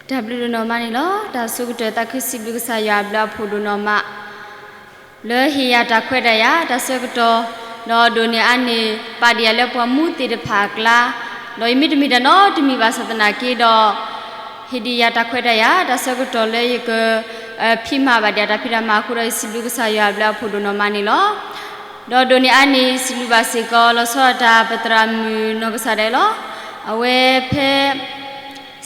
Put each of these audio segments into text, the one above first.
တၢ်ဘျုးဒိၣ်နီၢ်မးန့ၣ်လီၤ. တၢ်ဆိကတၢၢ်သးခုစံးဘျုးကစၢ်ယွၤအဘျုးအဖှိၣ်ဒိၣ်နီၢ်မး လၢဟ့ၣ်ယၤတၢ်ခွဲးတၢ်ယာ် တၢ်ဆၢကတီၢ်, ဒီးဒိၣ်န့ၢ်အါန့ၢ် ပာ်ဒံးယၤလၢပှၤမူသ့ၣ်တဖၣ်အကျါ, ဒီးယမ့ၢ်တမ့ၢ်တၢ်နီတမံၤဘၣ်ဆၣ်သနာ်က့ဒီး ဟ့ၣ်ဒံးယၤတၢ်ခွဲးတၢ်ယာ် တၢ်ဆၢကတီၢ်လၢယက ဖံးမၤဘၣ်ဒံးတၢ်ဖံးတၢ်မၤအဃိဒီး ယစံးဘျုးကစၢ်ယွၤအဘျုးအဖှိၣ်ဒိၣ်နီၢ်မးန့ၣ်လီၤ. ဒီးဒိၣ်န့ၢ်အါန့ၢ် စံးဘျုးဘၣ်စ့ၢ်ကီး လီၤဆီဒၣ်တၢ်ပသရၣ်မုၣ်နီၢ်ကစၢ်ဒၣ်အံၤလီၤ. အဝဲဖဲ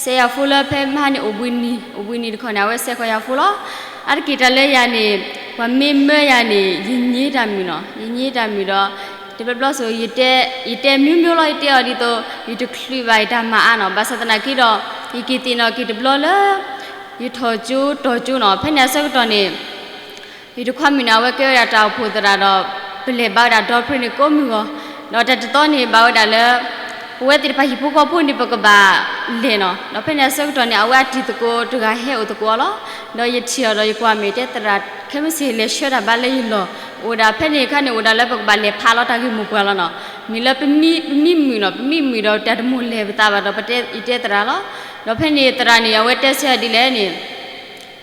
စဲးယၤဖိလၢဖဲမဟါန့ၣ် အိၣ်ဘှံးနံၤ, အိၣ်ဘှံးနံၤတခီန့ၣ် အဝဲစဲးဃီၤယၤဖိလီၤ. အါတက့ၢ်တၢ်လၢယၤန့ၣ် ပှၤမ့ၢ်မၢယၤန့ၣ် ယညံတၢ်မုာ်နီၤ, ယညံတၢ်မုာ်ဒီး တဘျီဘျီစိၤ ယတဲမ့ၢ်မ့ၢ်လီၤ ယတဲအီၤဒ်သိး ယတချုးဘၣ်ယတၢ်မၤအါနီၤ, ဘၣ်ဆၣ်သနာ်က့ဒီး ယက့ၤသ့ၣ်နီၣ်က့ၤတဘျီလၢ ယထီၣ်ကၠိတီၤကၠိနီၤ, ဖဲန့ၣ်အဆၢကတီၢ်န့ၣ် ယတခွါမုၣ်န့ၣ် အဝဲကဲဝဲဒၣ်တၢ်အိၣ်ဖှိၣ်သရၣ်ဒီး ပလဲၤဘါဝဲဒၣ်ဒီပြ့န့ၣ်ကိးမုၢ်ဂီၤ, ဒီးတၢ်တသီန့ၣ် ဘၣ်ဝဲဒၣ်လၢ ပဝဲသ့ၣ်တဖၣ်ဟံၣ်ဖိဃီဖိန့ၣ် ပကဘၣ်လဲၤနီၤ, ဒီးဖဲန့ၣ်အဆၢကတီၢ်န့ၣ် အဝဲအတံၤသကိးတဂၤဟဲအိၣ်သကိးအီၤလီၤ. ဒီးယထံၣ်အီၤဒီးယကွၢ်မ့ၢ်တဲသရၣ် ခဲမုၢ်ဆ့ၣ်လဲၤဆှၢတၢ်ဘါလၢယလီၢ်, အိၣ်ဝဲဒၣ်ဖဲန့ၣ်အခါန့ၣ် အိၣ်ဝဲဒၣ်လၢပကဘၣ်လဲၤဖးလီၤတၢ်ဂ့ၢ်မိၢ်ပှၢ်လီၤနီၤ, မ့ၢ်လၢပမံမုာ်နီၤ, ပမံမုာ်ဒီးတၢ်တမိၣ်လဲၤပသးဘၣ်ဒီး ပတဲယတဲသရၣ်လီၤ. ဒီးဖဲန့ၣ်သရၣ်န့ၣ် အဝဲတဲဆၢယၤဒ်လဲၣ်န့ၣ်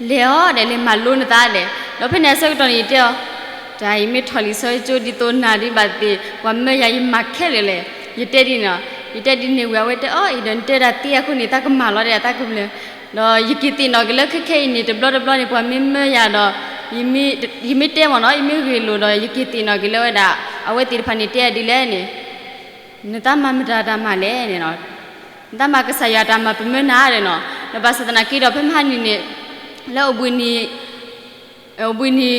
လဲၤအီၤဒီး လဲၤမၤလိနသးဒီး, ဒီးဖဲန့ၣ်အဆၢကတီၢ်န့ၣ် ယတဲအီၤ, တၢ်အံၤမ့ၢ်ထီၣ်လံာ်စီဆှံကၠိဒ်သိးနၤဒ်ဘၣ်သ့ၣ် ပှၤမၢယၤယမၤခဲလၢာ်လဲၣ်, ယတဲဒ်န့ၣ်နီၤ, ယတဲဒ်န့ၣ်ဝံၤ အဝဲတဲအီၤအံၤဒီး နတဲဒၣ်သ့အဃိန့ၣ် သးကမၤလီၤဒၣ်တၢ်ကမျၢၢ်, ဒီးယက့ၤသ့ၣ်နီၣ်က့ၤလၢခဲခဲအံၤန့ၣ် တဘျီတဘျီန့ၣ် ပှၤမ့ၢ်မၢယၤဒီး ယမ့ၢ်တဲမ့ၢ်နီၤ ယမ့ၢ်ဂ့ၢ်လိာ်ဒီး ယက့ၤသ့ၣ်နီၣ်က့ၤလၢဝဲဒၣ် အဝဲသ့ၣ်တဖၣ်န့ၣ်တဲဒ်လဲၣ်န့ၣ် နတၢ်မၤမတၤတၢ်မၤလဲၣ်န့ၣ်နီၤ, နတၢ်မၤကစၢ်ယွၤတၢ်မၤပမၢနၤဒီးနီၤ, ဒီးဘၣ်ဆၣ်သနာ်က့ဒီး ဖဲမဟါနံၤန့ၣ် လၢအိၣ်ဘှံးနံၤ အိၣ်ဘှံးနံ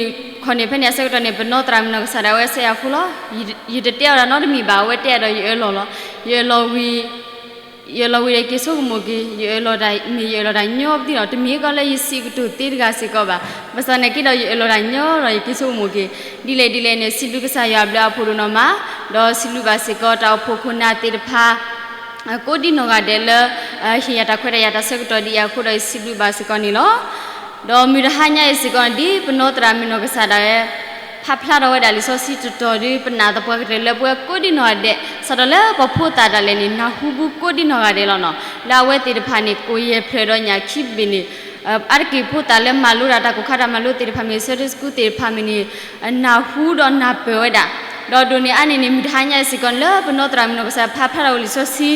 ၤခီန့ၣ် ဖဲန့ၣ်အဆၢကတီၢ်န့ၣ် ပနီၢ်သရၣ်မုၣ်နီၢ်ကစၢ်ဒၣ်ဝဲစဲးယၤဖိလီၤ. ယတတဲအီၤဒၣ်နီတမံၤဘၣ်, အဝဲတဲအီၤဒီးယအၢၣ်လီၤလီၤ. ယအၢၣ်လီၤဝံၤ ယအၢၣ်လီၤဝံၤဒီးယက့ၤဆိကမိၣ်က့ၤ, ယအၢၣ်လီၤတၢ် မ့ၢ်ယအၢၣ်လီၤတၢ်ညီပသံနီၤ, တမ့ၢ်ကီးလၢယစံးကတိၤသ့တဂၤစ့ၢ်ကီးဘၣ်. ဘၣ်ဆၣ်သနာ်က့ဒီး ယအၢၣ်လီၤတၢ်ညီဒီးယက့ၤဆိကမိၣ်က့ၤ, ဒ်လဲၣ်ဒ်လဲၣ်န့ၣ် စံးဘျုးကစၢ်ယွၤအဘျုးအဖှိၣ်ဒိၣ်နီၢ်မး, ဒီးစံးဘျုးဘၣ်စ့ၢ်ကီး တၢ်အိၣ်ဖှိၣ်ခိၣ်နၢ်သ့ၣ်တဖၣ် ကိးဒံနီၢ်ဂၤဒဲးလၢ ဟ့ၣ်ယၤတၢ်ခွဲးတၢ်ယာ်တၢ်ဆၢကတီၢ်ဒ်အံၤအဃိဒီး ယစံးဘျုးဘၣ်စ့ၢ်ကီးန့ၣ်လီၤ. ဒီးမုၢ်တဟါညါအံၤစ့ၢ်ကီးန့ၣ် ဒ်ပနီၢ်သရၣ်မုၣ်နီၢ်ကစၢ်ဒၣ်ဝဲ ဖးဖျါထီၣ်ဝဲဒၣ်လံာ်စီဆှံတတီၤဒီး ပနာ်သပှၢ်ကတၢၢ်လၢပဝဲကိးဒံနီၢ်ဂၤဒဲး စးထီၣ်လၢပှၤဖိသၣ်ဒၣ်လဲာ်န့ၣ် နၢ်ဟူဘူးကိးဒံနီၢ်ဂၤဒဲးလီၤနီၤ, လၢအဝဲသ့ၣ်တဖၣ်န့ၣ် ကိၣ်ယဲၢ်ဖျၢၣ်ဒီးညၣ်ခံဘ့ၣ်န့ၣ် အါတက့ၢ်ဖိသၣ်လၢမၤလိဒၣ်တၢ်ကိၢ်ခါတၢ်မၤလိသ့ၣ်တဖၣ်မ့ၢ် Sunday School သ့ၣ်တဖၣ်မ့ၢ်န့ၣ် နၢ်ဟူဒီးနၢ်ပၢၢ်ဝဲဒၣ်, ဒီးဒိၣ်န့ၢ်အါန့ၢ်န့ၣ် မုၢ်တဟါညါအံၤစ့ၢ်ကီးန့ၣ် လၢပနီၢ်သရၣ်မုၣ်နီၢ်ကစၢ်ဖးဖျါထီၣ်ဝဲလံာ်စီဆှံ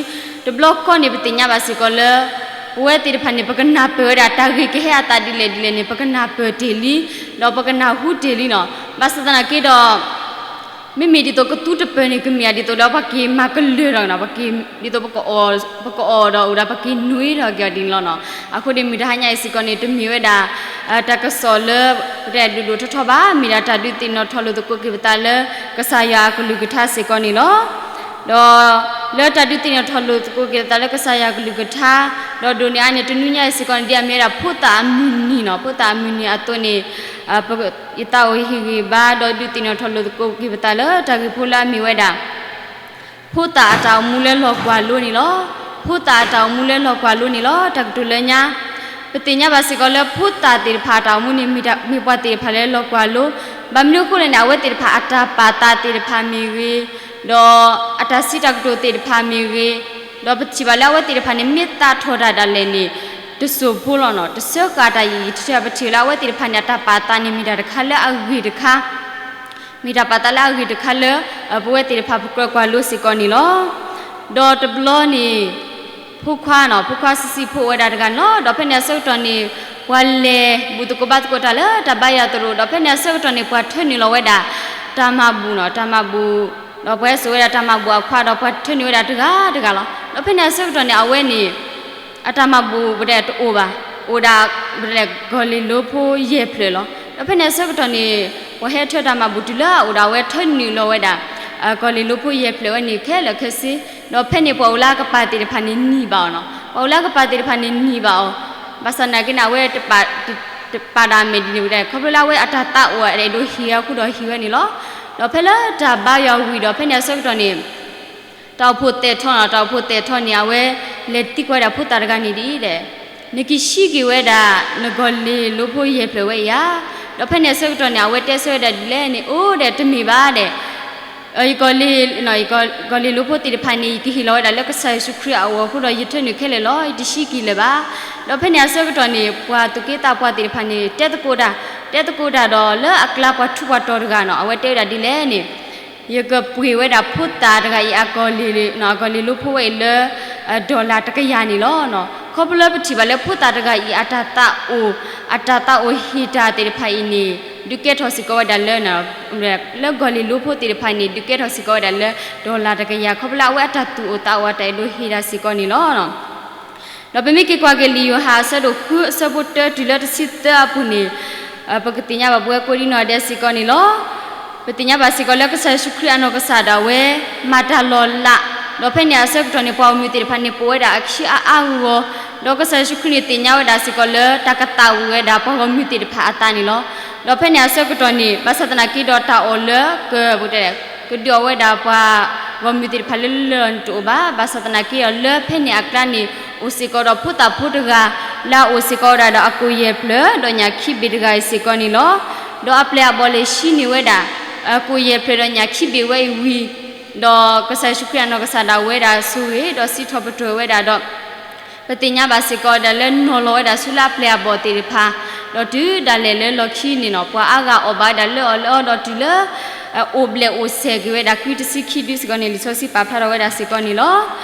တဘျီဃီန့ၣ် ပသ့ၣ်ညါဘၣ်စ့ၢ်ကီးလၢ ပဝဲသ့ၣ်တဖၣ်န့ၣ် ပကနၢ်ပၢၢ်ဝဲဒၣ်တၢ်ဂ့ၢ်ကဟဲအသးဒ်လဲၣ်ဒ်လဲၣ်န့ၣ် ပကနၢ်ပၢၢ်တ့ၢ်လံ, ဒီးပကနၢ်ဟူတ့ၢ်လံနီၤ. ဘၣ်ဆၣ်သနာ်က့ဒီး မ့မ့ၢ်ဒ်သိးကသူတပၢၢ်န့ၣ် ကမ့ၢ်ဒ်သိးလၢပှၤက့ၤမၤကလၢာ်ထီၣ်နီၤ, ပက့ၤဒ်သိး ပကအီၣ်ဒီးအိၣ်ဒီး ပက့ၤနွံထီၣ်က့ၤအီၤဒ်န့ၣ်လီၤနီၤ. အဃိန့ၣ် မုၢ်တဟါညါအံၤစ့ၢ်ကီးန့ၣ် တမ့ၢ်ဝဲဒၣ် တၢ်ကစီၣ်လၢ ပတဲဒိၣ်ဒိၣ်ထီထီဘၣ်, မ့ၢ်ဒၣ်တၢ်ဒုးသ့ၣ်နီၣ်ထီၣ်လိာ်သကိးက့ၤပသးလၢ ကစၢ်ယွၤအကလုၢ်ကထါစ့ၢ်ကီးန့ၣ်လီၤ. ဒီးလၢတၢ်ဒုးသ့ၣ်နီၣ်ထီၣ်လိာ်သကိးက့ၤပသးလၢကစၢ်ယွၤအကလုၢ်ကထါ, ဒီးဒိၣ်န့ၢ်အါန့ၢ်တနွံညါအံၤစ့ၢ်ကီးန့ၣ် ဒ်အမ့ၢ်ဝဲဒၣ်ဖိသၣ်အမုၢ်နံၤနီၤ, ဖိသၣ်အမုၢ်နံၤအသိးန့ၣ် ယသးအိၣ်ဟ့ၣ်ဂံၢ်ဘါ ဒီးဒုးသ့ၣ်နီၣ်ထီၣ်လိာ်သကိးက့ၤပသးလၢတၢ်ဂ့ၢ်ဖိလၢအမ့ၢ်ဝဲဒၣ် ဖိသၣ်အတၢ်အိၣ်မူလၢလီၢ်ကွၢ်လိန့ၣ်လီၤ. ဖိသၣ်အတၢ်အိၣ်မူလၢလီၢ်ကွၢ်လိန့ၣ်လီၤ. တၢ်ကတိၤလၢညါ ပသ့ၣ်ညါဘၣ်စ့ၢ်ကီးလၢဖိသၣ်သ့ၣ်တဖၣ်အတၢ်အိၣ်မူန့ၣ် မ့ၢ်ပှၤသ့ၣ်တဖၣ်လၢလီၢ်ကွၢ်လိ, ဘၣ်မနုၤအဃိလဲၣ်န့ၣ် အဝဲသ့ၣ်တဖၣ်အတၢ်ပာ်သးသ့ၣ်တဖၣ်မ့ၢ်ဂ့ၤ, ဒီးအတၢ်စံးတၢ်ကတိၤသ့ၣ်တဖၣ်မ့ၢ်ဂ့ၤ, ဒီးပထံၣ်ဘၣ်လၢအဝဲသ့ၣ်တဖၣ်န့ၣ် မ့ၢ်သးထီၣ်တၢ်ဒၣ်လဲာ်န့ၣ် တစိၢ်ဖိလီၤနီၤ, တစၢဃာ်တၢ်ယံာ်ယံာ်, ထံထံၣ်ပထံၣ်လၢအဝဲသ့ၣ်တဖၣ်န့ၣ် အတၢ်ပာ်သးန့ၣ်မ့ၢ်တၢ်တခါလၢအဂ့ၤတခါ မ့ၢ်တၢ်ပာ်သးလၢအဂ့ၤတခါလၢ ပဝဲသ့ၣ်တဖၣ်ပကြၢးကွၢ်လိစ့ၢ်ကီးန့ၣ်လီၤ. ဒီးတဘျီန့ၣ် ဖိခွါနီၤ, ဖိခွါဆံးဆံးဖိအိၣ်ဝဲဒၣ်တဂၤန့ၣ်လီၤ. ဒီးဖဲန့ၣ်အဆၢကတီၢ်န့ၣ် ပှၤလဲၤဘူၣ်သကိးဘါသကိးတၢ်လၢတၢ်ဘါယွၤသရိာ်, ဒီးဖဲန့ၣ်အဆၢကတီၢ်န့ၣ် ပှၤထၢနုာ်လီၤဝဲဒၣ် တၢ်မၤဘူၣ်နီၤ, တၢ်မၤဘူၣ်, ဒီးပှၤဟဲစိာ်ဝဲဒၣ်တၢ်မၤဘူၣ်အခွါ ဒီးပှၤထၢနုာ်ဝဲဒၣ်တဂၤတဂၤလီၤ. ဒီးဖဲန့ၣ်အဆၢကတီၢ်န့ၣ် အဝဲန့ၣ် အတၢ်မၤဘူၣ်ပတဲတအိၣ်ဘၣ်, အိၣ်ဒၣ် ပတဲ ကီၢ်လ့ၣ်လိဖိယဲၢ်ဖျၢၣ်လီၤ. ဒီးဖဲန့ၣ်အဆၢကတီၢ်န့ၣ် ပှၤဟဲထၢတၢ်မၤဘူၣ်တုၤလၢအအိၣ်ဒီးအဝဲထၢနုာ်လီၤဝဲဒၣ် ကီၢ်လ့ၣ်လိဖိယဲၢ်ဖျၢၣ်ဝဲန့ၣ်ခဲလၢာ်ခဲဆ့, ဒီးဖဲန့ၣ်ပှၤအိၣ်လၢအကပၤသ့ၣ်တဖၣ်န့ၣ်နံၤဘၣ်အီၤနီၤ, ပှၤအိၣ်လၢအကပၤသ့ၣ်တဖၣ်န့ၣ်နံၤဘၣ်အီၤ, ဘၣ်ဆၣ်သနာ်က့န့ၣ် အဝဲ တပာ်ဒၣ်မဲာ်ဒ်န့ၣ်ဝဲဒၣ် ခီဖျိလၢအဝဲအတၢ်သးအိၣ် အဲၣ်ဒိးဟ့ၣ်အီၤဃုာ်ဒီးဟ့ၣ်ဝဲန့ၣ်လီၤ. ဒီးဖဲလၢတၢ်ဘါယွၤဝံၤဒီး ဖဲန့ၣ်အဆၢကတီၢ်န့ၣ် တၢ်အိၣ်ဖှိၣ်သဲးထီၣ်နီၤ, တၢ်အိၣ်ဖှိၣ်သဲးထီၣ်န့ၣ် အဝဲလဲၤသံကွၢ်ဝဲဒၣ်ဖိသၣ်တဂၤန့ၣ်ဒ်အံၤဒီး နကဟံးက့ၤဝဲဒၣ် နကီၢ်လ့ၣ်လိဖိယဲၢ်ဖျၢၣ်ဝဲအံၤဧါ. ဒီးဖဲန့ၣ်အဆၢကတီၢ်န့ၣ် အဝဲတဲဆၢဝဲဒၣ်ဒ်လဲၣ်န့ၣ် အိၣ်ဒီးတမ့ၢ်ဘၣ်ဒီး ယ ကီၢ်လ့ၤလိဖိသ့ၣ်တဖၣ်န့ၣ် ယကဟ့ၣ်လီၤဝဲဒၣ်လၢကစၢ်ယ့ၣ်ၡူးခရံာ်အအိၣ်အဃိဒီး ယထၢနုာ်ခဲလၢာ်လီၤ. ယတဆံးက့ၤလၢၤဘၣ်. ဒီးဖဲန့ၣ်အဆၢကတီၢ်န့ၣ် ပှၤသူၣ်က့သးပှၢ်သ့ၣ်တဖၣ်န့ၣ် တဲသကိးတၢ်, တဲသကိးတၢ်ဒီး လၢအကျါပှၤထူးပှၤတီၤတဂၤန့ၣ် အဝဲတဲဝဲဒၣ်ဒ်လဲၣ်န့ၣ်, ယကပှ့ၤဝဲဒၣ်ဖိသၣ်တဂၤအံၤအကီၢ်လ့ၤ, အကီၢ်လ့ၤလိဖိဝဲအံၤလၢ dollar တကယၤန့ၣ်လီၤ. ခီဖျိလၢပထံၣ်ဘၣ်လၢဖိသၣ်တဂၤအံၤ အတၢ်သးအိၣ်, အတၢ်သးအိၣ်ဟ့ၣ်တၢ်သ့ၣ်တဖၣ်အံၤန့ၣ် ဒုးကဲထီၣ်စ့ၢ်ကီးဝဲဒၣ်လၢ လၢကီၢ်လ့ၤလိဖိသ့ၣ်တဖၣ်အံၤန့ၣ် ဒုးကဲထီၣ်စ့ၢ်ကီးဝဲဒၣ်လၢ dollar တကယၤ ခီဖျိလၢအဝဲအတၢ်သူၣ်အိၣ်သးအိၣ်အတၢ်အဲၣ်ဒိးဟ့ၣ်တၢ်စ့ၢ်ကီးန့ၣ်လီၤ. ဒီးပမ့ၢ်က့ၤကွၢ်က့ၤလံာ်ယိၤဟၣ်အဆၢဒိၣ်ဃုအဆၢဖိတၢ တုၤလၢတဆံသၢအပူၤန့ၣ်, ပကသ့ၣ်ညါဘၣ်ပဝဲကိးဒံနီၢ်ဒဲးစ့ၢ်ကီးန့ၣ်လီၤ. ပသ့ၣ်ညါဘၣ်စ့ၢ်ကီးလၢကစၢ်ယ့ၣ်ၡူးခရံာ်အနီၢ်ကစၢ်ဒၣ်ဝဲ မၤတၢ်လီၤလး, ဒီးဖဲန့ၣ်အဆၢကတီၢ်န့ၣ် ပှၤဂီၢ်မုၢ်သ့ၣ်တဖၣ်န့ၣ် ပိာ်ဝဲဒၣ်အခံအါအါဂီၢ်ဂီၢ်, ဒီးကစၢ်ယ့ၣ်ၡူးခရံာ်န့ၣ် သ့ၣ်ညါဝဲဒၣ်စ့ၢ်ကီးလၢတၢ်ကသးဝံၣ်ဝဲဒၣ်ပှၤဂီၢ်မုၢ်သ့ၣ်တဖၣ်အသးန့ၣ်လီၤ. ဒီးဖဲန့ၣ်အဆၢကတီၢ်န့ၣ် ဘၣ်ဆၣ်သနာ်က့ဒီးတၢ်အီၣ်လၢက ကဒုးအီၣ်ဝဲဒၣ်ပှၤဂီၢ်မုၢ်သ့ၣ်တဖၣ်လၢလၢၢ်န့ၣ်တအိၣ်ဘၣ်. ဘၣ်ဆၣ်သနာ်က့ဒီး လၢဖဲန့ၣ်အကျါန့ၣ် အိၣ်စ့ၢ်ကီးဒီးဖိသၣ်ဖိတဂၤ လၢအအိၣ်စ့ၢ်ကီးဝဲဒၣ်ဒီးအကိၣ်ယဲၢ်ဖျၢၣ် ဒီးညၣ်ခံဘ့ၣ်တဂၤအံၤစ့ၢ်ကီးန့ၣ်လီၤ. ဒီးအပျဲၢ်အဘီၣ်လဲၤဆှံန့ၢ်ဝဲဒၣ် ကိၣ်ယဲၢ်ဖျၢၣ်ဒီးညၣ်ခံဘ့ၣ်ဝဲအံၤဝံၤ, ဒီးကစၢ်ယ့ၣ်ၡူးခရံာ်အနီၢ်ကစၢ်ဒၣ်ဝဲဒၣ်ဆိၣ်ဂ့ၤ ဒီးစံးထီၣ်ပတြၢၤဝဲဒၣ်ဒီး ပသ့ၣ်ညါဘၣ်စ့ၢ်ကီးဝဲဒၣ်လၢနီၤလီၤဝဲဒၣ်ဆူလၢအပျဲၢ်အဘီၣ်သ့ၣ်တဖၣ်, ဒီးတုၤဒၣ်လဲာ်လၢလီၢ်ခံန့ၣ်နီၤ ပှၤအါဂၤအီၣ်ဘၣ်ဝဲဒၣ်လၢအီၤလၢအီၤဒီးတုၤလၢ အိၣ်ဘျဲၣ်အိၣ်စဲၢ်က့ၤဝဲဒၣ် ခွံတဆံခံဒုစ့ၢ်ကီးန့ၣ် လံာ်စီဆှံပာ်ဖျါထီၣ်ဝဲဒၣ်စ့ၢ်ကီးန့ၣ်လီၤ.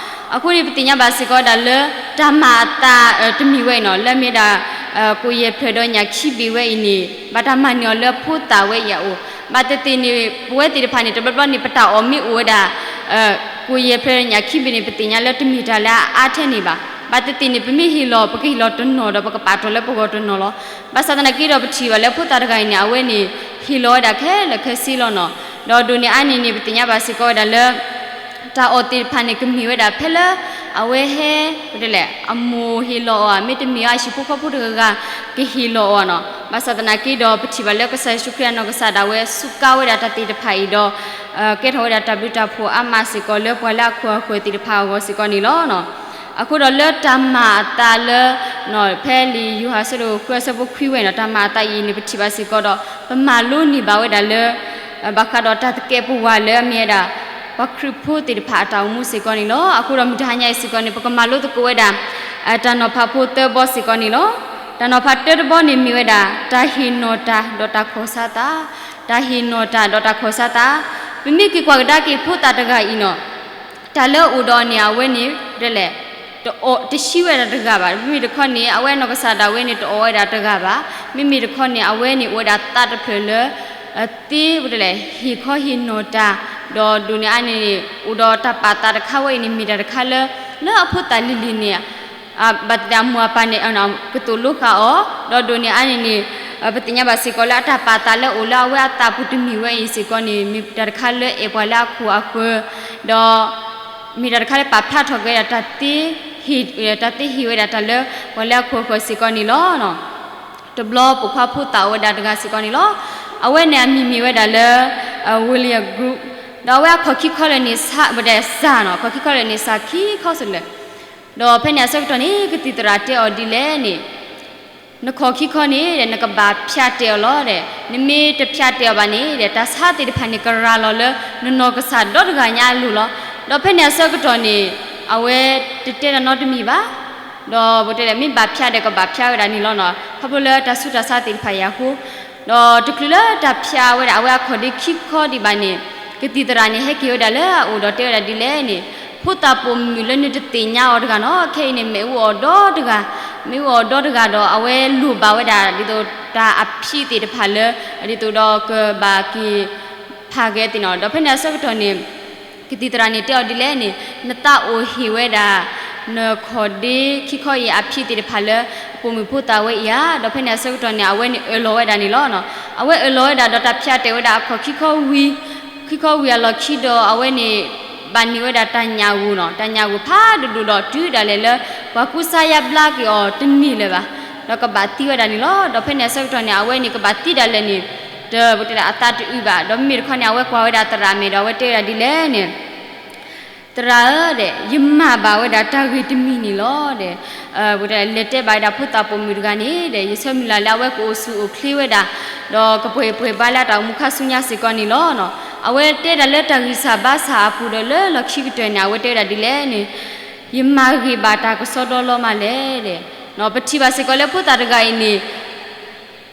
အဃိန့ၣ် ပသ့ၣ်ညါဘၣ်စ့ၢ်ကီးဝဲဒၣ်လၢ တၢ်မၤအသးတမံၤဝဲအံၤနီၤ လၢအမ့ၢ်ဒၣ် ကိၣ်ယဲၢ်ဖျၢၣ်ဒီးညၣ်ခံဘ့ၣ်ဝဲအံၤန့ၣ် ဘၣ်တၢ်မၤန့ၢ်အီၤလၢဖိသၣ်ဝဲအံၤအအိၣ်, ဘၣ်သ့ၣ်သ့ၣ်န့ၣ် ပဝဲသ့ၣ်တဖၣ်န့ၣ် တဘျီဘျီန့ၣ် ပတၢ်အီၣ်မ့ၢ်အိၣ်ဝဲဒၣ် ကိၣ်ယဲၢ်ဖျၢၣ်ညၣ်ခံဘ့ၣ်န့ၣ် ပသ့ၣ်ညါလၢတမ့ၢ်တၢ်လၢအအါထဲန့ၣ်ဘၣ်. ဘၣ်သ့ၣ်သ့ၣ်န့ၣ် ပမ့ၢ်ဟ့ၣ်လီၤ ပကဟ့ၣ်လီၤတနီၤဒီး ပကပာ်တ့ၢ်လၢပဂီၢ်တနီၤလီၤ. ဘၣ်ဆၣ်သနာ်က့ဒီး ပထံၣ်ဘၣ်လၢဖိသၣ်တဂၤအံၤန့ၣ် အဝဲန့ၣ် ဟ့ၣ်လီၤဝဲဒၣ်ခဲလၢာ်ခဲဆ့လီၤနီၤ. ဒီးဒိၣ်န့ၢ်အါန့ၢ်န့ၣ် ပသ့ၣ်ညါဘၣ်စ့ၢ်ကီးဝဲဒၣ်လၢ တၢ်အီၣ်သ့ၣ်တဖၣ်န့ၣ် ကမ့ၢ်ဝဲဒၣ်ဖဲလၢ အဝဲဟဲ ပတဲလဲၣ် အမိၢ်ဟ့ၣ်လီၤအီၤဧါ မ့တမ့ၢ်အဟံၣ်ဖိဃီဖိတဂၤဂၤ ကဟ့ၣ်လီၤအီၤနီၤ. ဘၣ်ဆၣ်သနာ်က့ဒီး ပထံၣ်ဘၣ်လၢကစၢ်ယ့ၣ်ၡူးခရံာ်အနီၢ်ကစၢ်ဒၣ်ဝဲ စူးကါဝဲဒၣ်တၢ်သ့ၣ်တဖၣ်အံၤဒီး ကဲထီၣ်ဝဲဒၣ်တၢ်ဘျုးတၢ်ဖှိၣ်အါမးစ့ၢ်ကီးလၢပှၤလၢအခိၣ်အဃၢၤသ့ၣ်တဖၣ်အဂီၢ်စ့ၢ်ကီးန့ၣ်လီၤ. အဃိဒီးလၢတၢ်မၤအသးလၢ ဖဲလံာ်ယိၤဟၣ်အဆၢဒိၣ်ဃုအဆၢဖိခွံဝဲန့ၣ် တၢ်မၤအသးအံၤန့ၣ် ပထံၣ်ဘၣ်စ့ၢ်ကီးဒီး ပမၤလိန့ၢ်ဘၣ်ဝဲဒၣ်လၢ ဘၣ်ဃးဒီးတၢ်သကဲးပဝးလၢအမ့ၢ်ဝဲဒၣ် ပှၤခရံာ်ဖိသ့ၣ်တဖၣ်အတၢ်အိၣ်မူစ့ၢ်ကီးန့ၣ်လီၤ. အဃိဒီးမုၢ်တဟါညါအံၤစ့ၢ်ကီးန့ၣ် ပကမၤလိသကိးဝဲဒၣ် တၢ်နီၤဖးဖိသၢဘီစ့ၢ်ကီးန့ၣ်လီၤ. တၢ်နီၤဖးတၢတဘီန့ၣ်မ့ၢ်ဝဲဒၣ် တၢ်ဟ့ၣ်နီၤတၢ်ဒီးတၢ်ခီၣ်ဆါသး, တၢ်ဟ့ၣ်နီၤတၢ်ဒီးတၢ်ခီၣ်ဆါသး. ပမ့ၢ်က့ၤကွၢ်ကဒါက့ၤဖိသၣ်တဂၤအံၤနီၤ တၢ်လၢအအိၣ်ဒီးအီၤန့ၣ် အဝဲန့ၣ် ဒ်လဲၣ် တအီၣ်တဆံးဝဲဒၣ်တဂၤဘၣ်. မ့မ့ၢ်တခီန့ၣ် အဝဲအနီၢ်ကစၢ်ဒၣ်ဝဲန့ၣ် တအီၣ်ဝဲဒၣ်တဂၤဘၣ်. မ့မ့ၢ်တခီန့ၣ် အဝဲန့ၣ်အိၣ်ဝဲဒၣ်သးတဖျၢၣ်လၢ သ့ ဒ်လဲၣ် ဟ့ၣ်ခီဟ့ၣ်နီၤတၢ်, ဒီးဒိၣ်န့ၢ်အါန့ၢ်န့ၣ် အိၣ်ဒီးတၢ်ပာ်သးတခါဝဲအံၤန့ၣ် မ့ၢ်တၢ်တခါလၢ လၢအဖိသၣ်လံၤလံၤန့ၣ် ဘၣ်သ့ၣ်သ့ၣ်အမိၢ်အပၢ်န့ၣ် ကသိၣ်လိဃာ်အီၤ, ဒီးဒိၣ်န့ၢ်အါန့ၢ်န့ၣ် ပသ့ၣ်ညါဘၣ်စ့ၢ်ကီးလၢအတၢ်ပာ်သးလၢအအိၣ်လၢအဝဲအသးပူၤတမံၤဝဲအံၤစ့ၢ်ကီးန့ၣ် မ့ၢ်တၢ်တခါလၢအဲၣ်ပှၤလၢအခိၣ်အဃၢၤ, ဒီး မ့ၢ်တၢ်တခါလၢပာ်ဖျါထီၣ်က့ၤဝဲဒၣ်တၢ်သ့ တၢ်သ့ဟ့ၣ်ဝဲဒၣ်တၢ်လၢ ပှၤလၢအခိၣ်အဃၢၤစ့ၢ်ကီးန့ၣ်လီၤ. တဘျီပိာ်ခွါဖိသၣ်အိၣ်ဝဲဒၣ်တဂၤစ့ၢ်ကီးန့ၣ်လီၤ. အဝဲန့ၣ်အမံၤမ့ၢ်ဝဲဒၣ်လၢ William Group, ဒီးအဝဲအခီၣ်ခံခီလၢာ်န့ၣ် စး ဝဲဒၣ်စးနီၤ, အခီၣ်ခံခီလၢာ်န့ၣ် စးခံခီစလဲၣ်. ဒီးဖဲန့ၣ်အဆၢကတီၢ်န့ၣ် ကသံၣ်သရၣ်တဲအီၤဒ်လဲၣ်န့ၣ် နခီၣ်ခံခီန့ၣ် နကဘၣ်ဖၠးတဲာ်အီၤလီၤဒီး နမ့ၢ်တဖၠးတဲာ်အီၤဘၣ်န့ၣ်ဒီး တၢ်ဆါသ့ၣ်တဖၣ်န့ၣ် ကရၤလီၤလၢနနီၢ်ကစၢ်ဒီတဂၤညါအလိၤလီၤ. ဒီးဖဲန့ၣ်အဆၢကတီၢ်န့ၣ် အဝဲတတဲတၢ်နီတမံၤဘၣ်. ဒီးပတဲလဲၣ် မ့ၢ်ဘၣ်ဖၠးဒီးကဘၣ်ဖၠးဝဲဒၣ်န့ၣ်လီၤနီၤ, ခီဖျိလၢတၢ်ဆူးတၢ်ဆါသ့ၣ်တဖၣ်အံၤအဃိ ဒီးတချုးလၢတၢ်ဖၠးဝဲဒၣ် အဝဲအခီၣ်ဒ့ခံခီဒံးဘၣ်န့ၣ် ကသံၣ်သရၣ်န့ၣ် ဟဲက့ၤဝဲဒၣ်လၢအအိၣ်ဒီးတဲဝဲဒၣ်ဒ်လဲၣ်န့ၣ်, ဖိသၣ်ပိာ်မုၣ်လၢနတသ့ၣ်ညါအီၤတဂၤနီၤ, ခဲအံၤန့ၣ် မ့ၣ်အူအီၣ်ဒီတဂၤ, မ့ၣ်အူအီၣ်ဒီတဂၤဒီး အဝဲလိၣ်ဘၣ်ဝဲဒၣ်ဒ်သိးတၢ်အဖံးသ့ၣ်တဖၣ်လၢ ဒ်သိးဒီးကဘၣ်က့ၤဖးဂဲၤသ့ၣ်နီၤ. ဒီးဖဲန့ၣ်အဆၢကတီၢ်န့ၣ် ကသံၣ်သရၣ်န့ၣ်တဲအီၤဒ်လဲၣ်န့ၣ်, နသးအိၣ်ဟ့ၣ်ဝဲဒၣ် နခီၣ်ဒ့ခံခီအံၤအဖံးသ့ၣ်တဖၣ်လၢ ပိာ်မုၣ်ဖိသၣ်ဝဲအံၤဧါ. ဒီးဖဲန့ၣ်အဆၢကတီၢ်န့ၣ် အဝဲန့ၣ်အၢၣ်လီၤဝဲဒၣ်န့ၣ်လီၤ. အဝဲအၢၣ်လီၤဝဲဒၣ်ဒီးတၢ်ဖၠးတဲာ်ဝဲဒၣ်အခီၣ်ခံခီဝံၤ, ခံခီဝံၤအလီၢ်ခံဒီး အဝဲန့ၣ် ဘၣ်န့ၢ်ဝဲဒၣ်တၢ်ညၣ်ဂိၢ်နီၤ, တၢ်ညၣ်ဂိၢ်ဖးဒိၣ်ဒိၣ်ဒီးတုၤဒၣ်လဲာ်လၢ ပှၤကူစါယါဘျါက့ၤအီၤတန့ၢ်လၢၤဘၣ်, ဒီးကဘၣ်သံဝဲဒၣ်န့ၣ်လီၤ. ဒီးဖဲန့ၣ်အဆၢကတီၢ်န့ၣ် အဝဲန့ၣ်ကဘၣ်သံဒၣ်လဲာ်န့ၣ် တ ပတဲဒၣ်အသးတအုးဘၣ်. ဒီးမ့မ့ၢ်တခီန့ၣ် အဝဲကွၢ်ဝဲဒၣ်သရၣ်မဲာ်ဒီး အဝဲတဲဝဲဒၣ်ဒ်လဲၣ်န့ၣ် သရၣ်ဧၢ, ယမၤဘၣ်ဝဲဒၣ်တၢ်ဂ့ၢ်တမံၤန့ၣ်လီၤ. လဲၤတဲဘၣ်ဝဲဒၣ်ဖိသၣ်ပိာ်မုၣ်တဂၤန့ၣ်ဒီး ယဆၢမုၢ်လၢ်လၢအဝဲကအိၣ်ဆူၣ်အိၣ်ချ့ဝဲဒၣ်, ဒီးကပှဲၤပှဲၤဘါလၢအတၢ်အိၣ်မူခါဆူညါစ့ၢ်ကီးန့ၣ်လီၤ. အဝဲတဲဒၣ်လၢတၢ်ဂံၢ်စၢ်ဘါစၢ်အပူၤဒီးလၢလီၢ်ခံကတၢၢ်န့ၣ် အဝဲတဲဝဲဒၣ်ဒ်လဲၣ်န့ၣ်, ယမၤဂ့ၤဘၣ်တၢ်ကစီဒီလီၤမးလဲၣ်ဒီး, ပထံၣ်ဘၣ်စ့ၢ်ကီးလၢဖိသၣ်တဂၤအံၤန့ၣ်